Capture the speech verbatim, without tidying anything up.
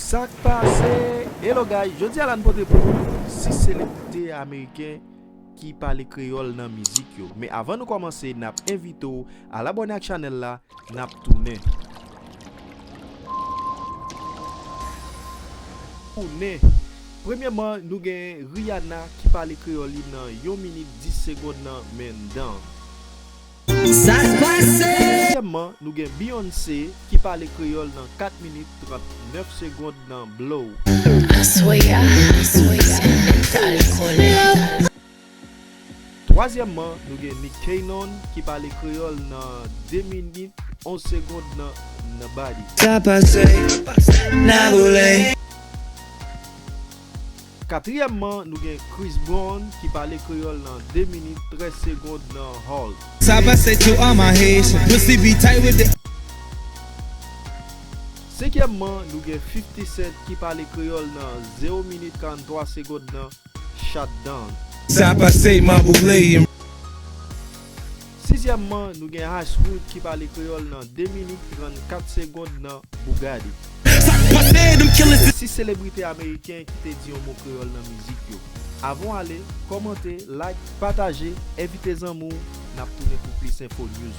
Sa k pase? Hello guys, jodi a la n pote pou nou sis selebrite ameriken ki pale kreyòl nan mizik yo. Men avan nou kòmanse, n ap envite w al abòne ak chanèl la, n ap tounen. Tounen. Premyèman, nou gen Rihanna ki pale kreyòl li nan yon minit dis segonn nan Mendan. Sa k pase? Dezyèmman, nou gen Beyoncé ki pale kreyòl nan kat minit trannèf segonn nan Blow. Aswè a, aswè a, mental kole. Twazyèmman, nou gen Nick Cannon ki pale kreyòl nan de minit onz segonn nan Nobody. Sa pase, n a boule. Katriyèmman, nou gen Chris Brown ki pale kreyòl nan de minit trèz segonn nan Hall. Sa pase to all my Haitian pussy be tight with the. Senkyèmman, nou gen fifty Cent ki pale kreyòl nan zewo minit karanntwa segonn nan Shut Down. Sa pase, m a boule. Sizyèmman, nou gen Ice Wood ki pale kreyòl nan de minit trannkat segonn nan Bugatti. Sa k pase, dem killers. Sis selebrite ameriken ki te di yon mo kreyòl nan mizik yo. Avan w ale, kòmante, like, pataje, envite zanmi w, n ap tounen pou plis enfo news.